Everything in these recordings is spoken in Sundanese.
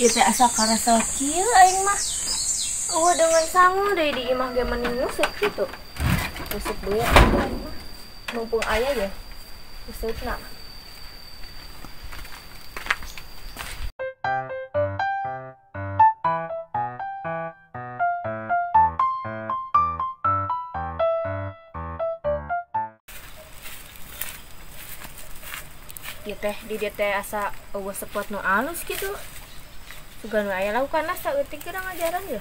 Ieu teh asa karasa kieu aing mah. Eueuh dengan sangu deui di imah ge mending nguseup kitu. Nguseup deui aing mah. Mumpung aya ya. Nguseupna. Ieu teh di dieu teh asa eueuh sepot nu alus kitu. Sugan we aya laukana saeutik geura ngajaran yeuh.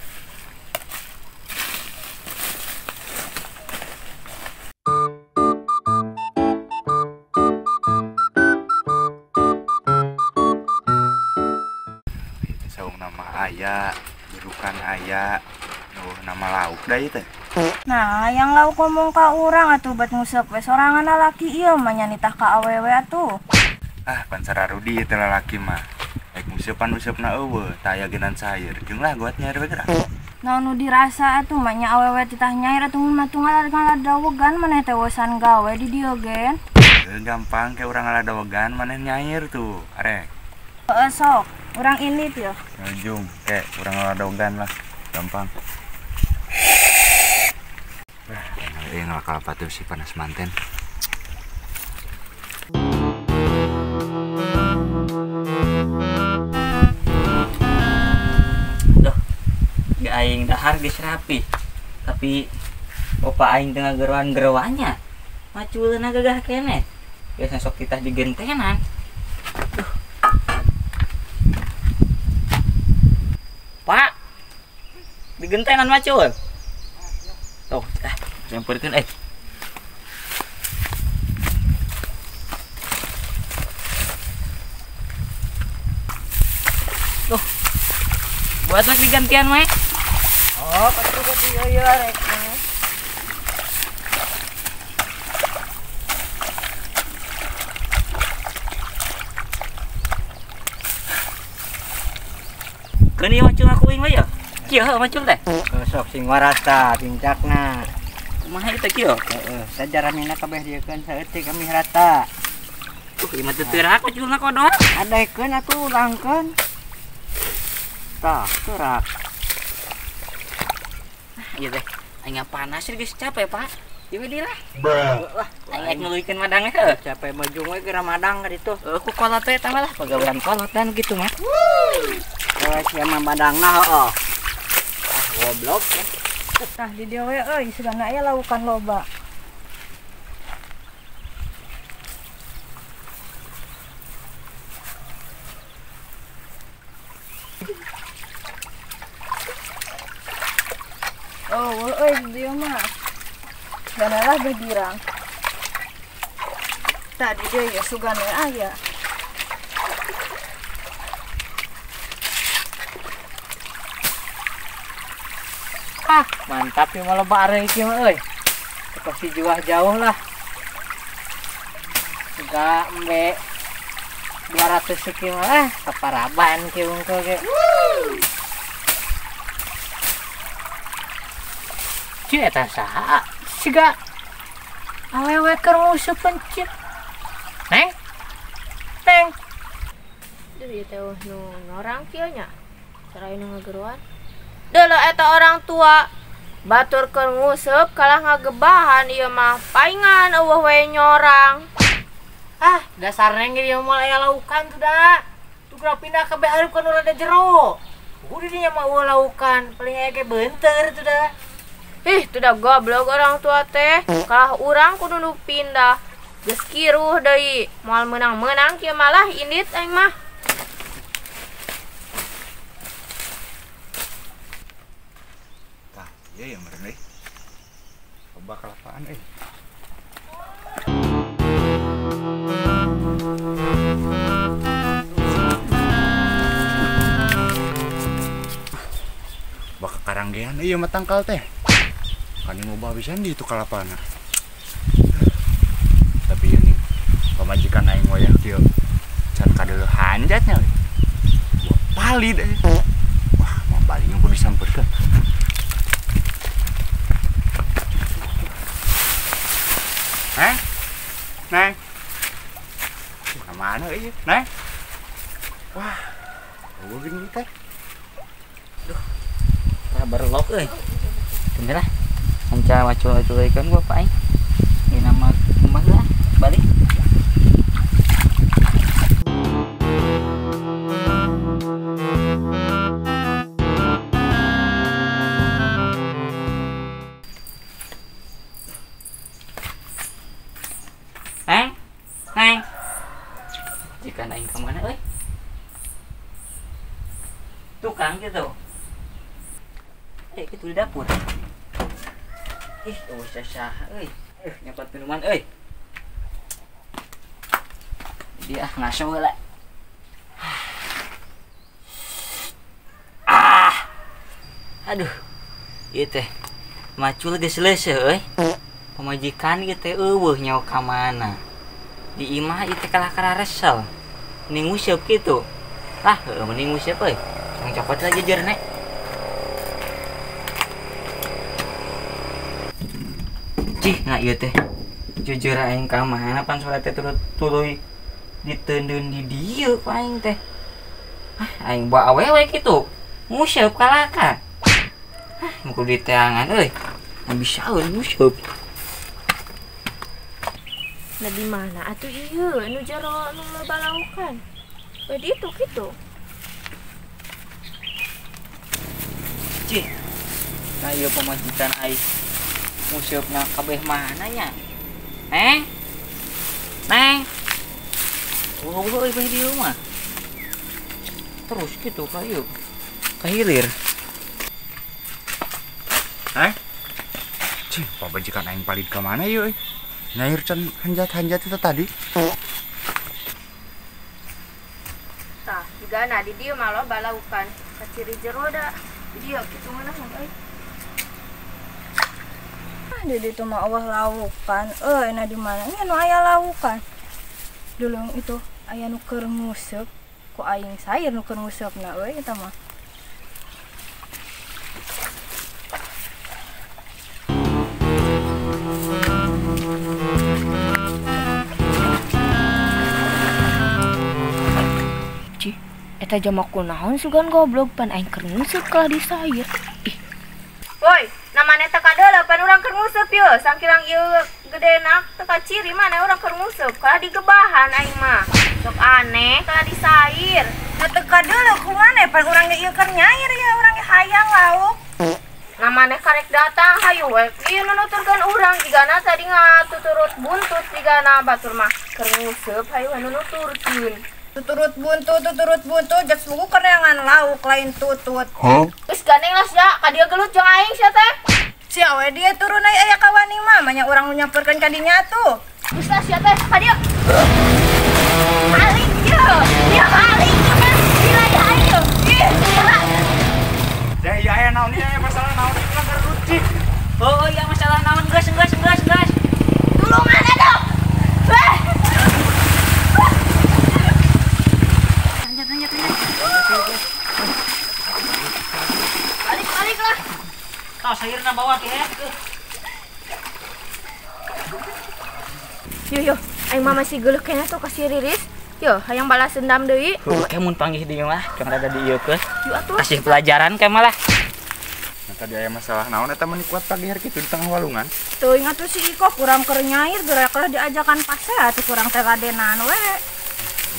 Saung nama aya, jerukan aya, nu nama lauk da ieu teh. Nah, yang lauk ngomong ka urang atuh bet nguseup we sorangan lalaki ieu mah nya nitah ka awewe atuh. Ah, pan sararudi teh lalaki mah. Rek nguseupan usupna eueuh, tah aya geunan sayur. Jeung lah goat nyair we geura. Naon nu dirasa atuh mah nya awewe titah nyair atuh mah tuh ngaladawegan maneh teh wesan gawe di dieu gen. Gampang ke urang ngaladawegan maneh nyair tuh, arek. Heeh sok, urang ini tuh. Jung, ke urang ngaladawegan lah, gampang. Wah, ngalakal tuh si panas manten. Duh, gak aing dahar geus rapi. Tapi opa aing tengah geroan-geroannya. Maculna gagah keneh. Biasa sok kita digentenan. Duh. Pak, digentenan macul. Tuh, ah, sampeurkeun eh. Tuh. Buat lagi digantian, Mae. Oh, patuh ka dieu ieu rek. Keun ieu macul aku aing we ya. Kieu heuh macul teh. Sok sing waras tah pincakna. Kumaha ieu teh kieu? Heeh, sajaramina kabeh dieukeun saeutik kami rata. Ieu mah teu teurak maculna kodok. Adaikeun atuh ulangkeun. Tah, teurak. Ieu teh aing panas geus capek, Pak. Ieu di lah. Lah, aing nuluykeun madang heuh. Capek majung we geura madang ka ditu. Heuh, ku kolot teh tambah lah pagawean kolot dan gitu mah. Heuh, sia mah madangna heuh. Ah, goblok ya. Tah di dieu we euy, sugana aya laukan loba. Oh, euy di dieu mah. Sugana lah begirang. Tah di dieu ya sugana aya. Ah, mantap ya malah bare iki mah euy. Pasti juah jauh lah. Juga embe 200 sekian mah kaparaban ki unggul ge. Cieu eta saha? Siga awewe keur nguseupeun cieu. Neng. Neng. Duh ieu teh nu ngorang kieu nya. Cara nu ngageroan. Deuleu eta orang tua batur keur nguseup kalah ngagebahan ieu mah paingan eueuh we nyorang. Ah, dasarna ge ieu mah aya laukan tuh da. Tuh geura pindah ka hareup ka nu rada jero. Kudu dinya mah eueuh laukan, paling aya ge beunteur tuh da. Ih, tuh da goblok orang tua teh. Kalah urang kudu nu pindah. Geus kiruh deui, moal meunang-meunang kieu malah indit aing mah. Iya ya meren euy. Coba kelapaan euy. Baka karanggean ieu mah tangkal teh. Kan ngobah pisan di itu kalapana. Tapi ieu nih pamajikan aing wayah kieu can kadeuleuh hanjatnya euy. Wah, palid euy. Wah, mah baling kudu disampeurkeun. Neng, neng, mana ieu, neng? Wah, Eueuh gini teh. Duh. Tah berlok euy. Tunggu lah. Anca macul-maculikeun gua Pak aing. Ini nama kumaha lah, balik. Neng, neng. Jika aing ka mana euy? Tukang gitu. Kitu di dapur. Ih, eueuh saha euy. Nyokot minuman euy. Dia ngaso heula. Ah. Aduh. Ieu teh macul geus leuseuh euy. Pamajikan ieu teh eueuh nyaho ka mana. Di imah ieu teh kalah kararesel. Mending nguseup kitu. Lah, heueuh mending nguseup euy. Tong cokot lah jejerna. Cih, nah ieu teh. Jujur aing ka mana pan sore teh tuluy diteundeun di dieu ku aing teh. Ah, aing bawa awewe kitu. Nguseup kalaka. Ah, kudu diteangan euy. Nah bisaeun nguseup. Nah di mana atuh ieu nu jero nu loba laukan? We di itu kitu. Cih. Nah ieu pamajikan aing nguseupna kabeh mana nya? Neng. Neng. Oh, euy beh di rumah. Terus kitu ka ieu. Ka hilir. Neng. Cih, pamajikan aing palid ka mana ieu euy? Nyair can hanjat-hanjat itu tadi. Tah, jigana di dieu mah loba laukan. Kaciri jero da. Di dieu kitu ngeunah euy. Ah, di ditu mah eueuh laukan. Euy, na di mana nya nu aya laukan. Dulung itu aya nu keur nguseup. Ku aing sair nu keur nguseupna euy eta mah. Cih, eta jama kunaon sugan goblok pan aing keur nguseup kalah disair. Ih. Woi, namanya teu kadeuleu pan urang keur nguseup yeuh, sangkilang ieu gedenak teu kaciri mana urang keur nguseup kalah digebahan aing mah. Sok aneh kalah disair. Da teu kadeuleu kumaha pan urang ge ieu keur nyair ya urang ge hayang lauk. Namanya karek datang hayu we ieu nu nuturkeun urang jigana tadi ngatuturut buntut jigana batur mah keur nguseup hayu we nu nuturkeun. Tuturut buntut jak suku kerengan lauk lain tutut. Huh? Geus gandeng lah sia, ka dieu gelut jeung aing sia teh. Sia we dia turun ai aya kawani mah, manya urang nu nyamperkeun ka dinya tuh. Geus lah sia teh, ka dieu. Maling ieu. Ieu maling ieu mah. Wilayah aing ieu. Ih. Ya iya aya naon ieu masalah naon ieu kan gelut. Oh iya masalah naon geus geus geus geus. Tulungan aduh. Weh. Balik-balik lah. Tah sayurna bawa ke. Yo yo, aing mah masih geuleuh keneh tuh ka si Riris. Yo, hayang balas dendam deui. Heuh, ke mun panggih deui mah, keur rada diieukeun. Yuk atuh. Kasih pelajaran ke malah. Nah, tadi aya masalah naon eta meni kuat pagi hari kitu di tengah walungan. Teuing atuh si Iko kurang keur nyair geura keur diajakan pasea atuh kurang teh ladenan we.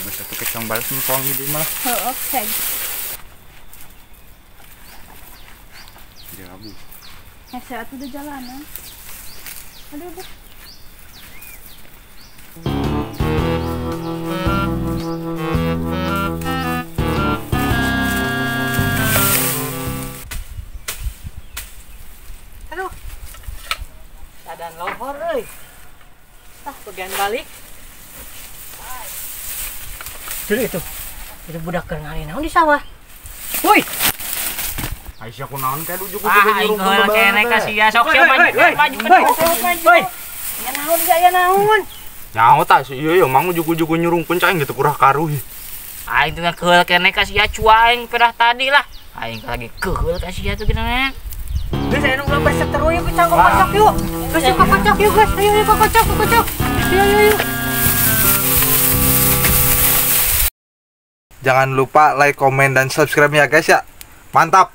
Geus atuh kecong balas empong di dieu mah. Heuh, seg. Jabu. Hese atuh di jalanan. Aduh, aduh. Aduh. Keadaan lohor euy. Tah bagian balik. Dulu itu. Itu budak keur ngali naon di sawah. Woi. Aisyah kunaon kayak ujuk-ujuk Ah, aing heula keneh ka sia sok sia maju maju maju. Ya naon ya naon. Nyaho tah si ieu mang ujuk-ujuk nyurungkeun cai gitu kurah karuh. Aing teh keheul keneh ka sia cuaing pedah tadi lah. Aing lagi keheul ka sia tuh geunan. Geus aya nu ulah berseteru yuk kita kocok yuk. Geus yuk kocok yuk geus. Ayo yuk kocok kocok. Ayo ayo ayo. Jangan lupa like, komen, dan subscribe ya guys ya. Mantap.